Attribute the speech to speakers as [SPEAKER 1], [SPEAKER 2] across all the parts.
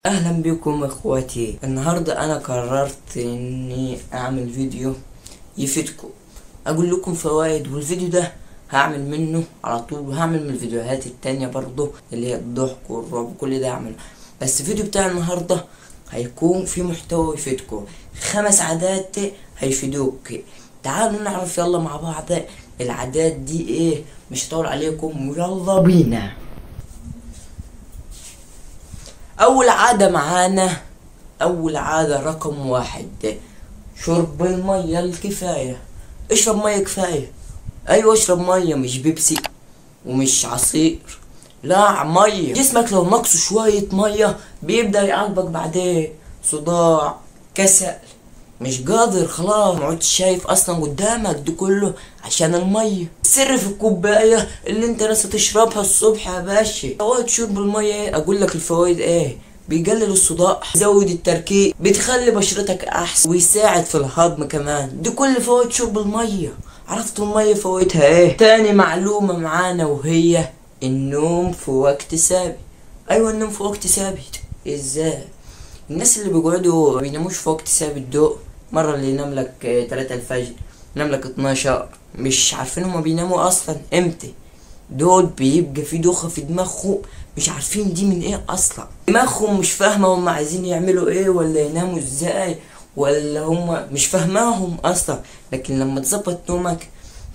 [SPEAKER 1] اهلا بكم اخواتي. النهارده انا قررت اني اعمل فيديو يفيدكم، اقول لكم فوائد، والفيديو ده هعمل منه على طول، وهعمل من الفيديوهات التانية برضو اللي هي الضحك والرعب، كل ده هعمله. بس الفيديو بتاع النهارده هيكون فيه محتوى يفيدكم، 5 عادات هيفيدوك. تعالوا نعرف يلا مع بعض العادات دي ايه، مش هطول عليكم ويلا بينا. اول عادة معانا، اول عادة رقم 1، شرب المية الكفاية. اشرب مية كفاية. ايوه اشرب مية، مش بيبسي ومش عصير، لا مية. جسمك لو نقصه شوية مية بيبدأ يعاقبك بعدين، صداع، كسل، مش قادر خلاص، ما عدتش شايف اصلا قدامك، ده كله عشان المية. السر في الكوباية اللي انت لسه تشربها الصبح يا باشا. فوائد شرب المية ايه؟ اقول لك الفوائد ايه. بيقلل الصداع، بيزود التركيز، بتخلي بشرتك احسن، ويساعد في الهضم كمان. دي كل فوائد شرب المية. عرفتوا المية فوائدها ايه؟ تاني معلومة معانا وهي النوم في وقت ثابت. ايوه النوم في وقت ثابت. ازاي؟ الناس اللي بيقعدوا ما بيناموش في وقت ثابت دول، مرة اللي ينام لك 3 الفجر، ينام لك 12، مش عارفين هما بيناموا اصلا امتى. دول بيبقى في دوخة في دماغهم، مش عارفين دي من ايه اصلا، دماغهم مش فاهمة هما عايزين يعملوا ايه ولا يناموا ازاي، ولا هما مش فاهماهم اصلا. لكن لما تظبط نومك،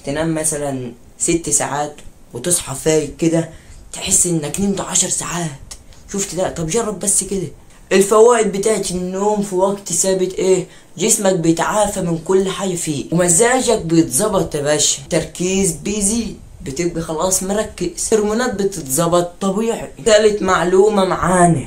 [SPEAKER 1] تنام مثلا 6 ساعات وتصحى فايق كده، تحس انك نمت 10 ساعات. شفت ده؟ طب جرب بس كده. الفوائد بتاعت النوم في وقت ثابت ايه؟ جسمك بيتعافى من كل حاجة فيه، ومزاجك بيتظبط يا باشا، التركيز بيزيد، بتبقى خلاص مركز، هرمونات بتتظبط طبيعي. ثالث معلومة معانا،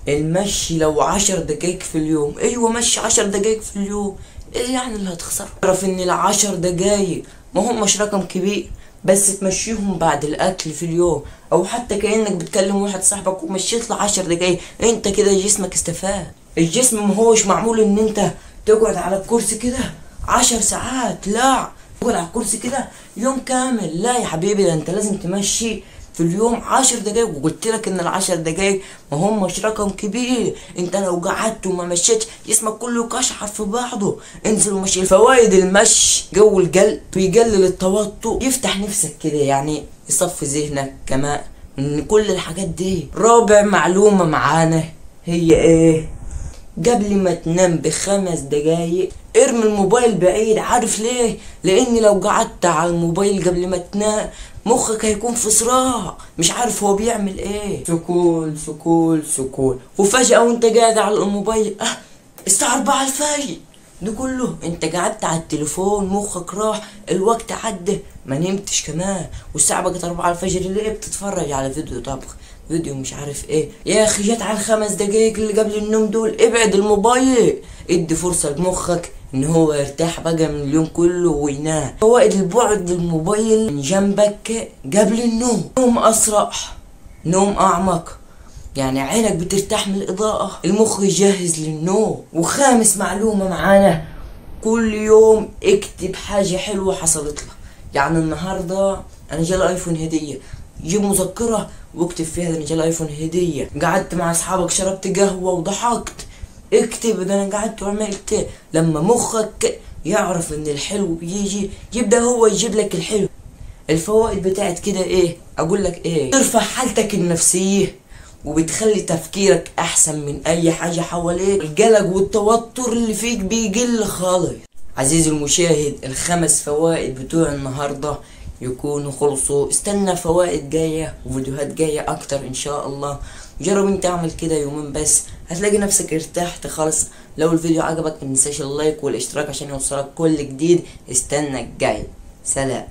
[SPEAKER 1] المشي لو 10 دقايق في اليوم. ايوه مشي 10 دقايق في اليوم، ايه يعني اللي هتخسره؟ اعرف ان ال10 دقايق ما همش رقم كبير، بس تمشيهم بعد الاكل في اليوم، او حتى كانك بتكلم واحد صاحبك ومشيت له 10 دقايق، انت كده جسمك استفاد. الجسم ما هوش معمول ان انت تقعد على الكرسي كده 10 ساعات، لا، تقعد على الكرسي كده يوم كامل، لا يا حبيبي، ده انت لازم تمشي في اليوم 10 دقايق. وقلت لك ان ال10 دقايق ما همش رقم كبير، انت لو قعدت وما مشيتش جسمك كله كشعر في بعضه. انزل ومشي. فوائد المشي، جو القلب، بيقلل التوتر، يفتح نفسك كده، يعني يصفي ذهنك كمان من كل الحاجات دي. رابع معلومة معانا هي ايه؟ قبل ما تنام ب5 دقايق ارمي الموبايل بعيد. عارف ليه؟ لان لو قعدت على الموبايل قبل ما تنام مخك هيكون في صراع، مش عارف هو بيعمل ايه، scroll scroll scroll، وفجأة وانت قاعد على الموبايل الساعة 4 الفجر، ده كله انت قعدت على التليفون، مخك راح، الوقت عدى، ما نمتش كمان، والساعة بقت 4 الفجر، ليه بتتفرج على فيديو طبخ، فيديو مش عارف ايه؟ يا اخي جت على ال5 دقايق اللي قبل النوم دول، ابعد الموبايل، ادي فرصة لمخك ان هو يرتاح بقى من اليوم كله وينام. فوائد البعد الموبايل من جنبك قبل النوم، نوم اسرع، نوم اعمق، يعني عينك بترتاح من الاضاءة، المخ يجهز للنوم. وخامس معلومة معانا، كل يوم اكتب حاجة حلوة حصلت لك. يعني النهاردة انا جالي ايفون هدية، جيب مذكرة واكتب فيها ده انا جالي ايفون هدية. قعدت مع اصحابك شربت قهوة وضحكت، اكتب ده انا قعدت وعملت. لما مخك يعرف ان الحلو بيجي، يبدأ هو يجيب لك الحلو. الفوائد بتاعت كده ايه؟ اقول لك ايه؟ ترفع حالتك النفسية، وبتخلي تفكيرك احسن من اي حاجة حواليك، القلق والتوتر اللي فيك بيقل خالص. عزيزي المشاهد، ال5 فوائد بتوع النهاردة يكونوا خلصوا. استنى فوائد جاية وفيديوهات جاية اكتر ان شاء الله. جرب انت اعمل كده يومين بس، هتلاقي نفسك ارتحت خالص. لو الفيديو عجبك متنساش اللايك والاشتراك عشان يوصلك كل جديد. استنى الجاي. سلام.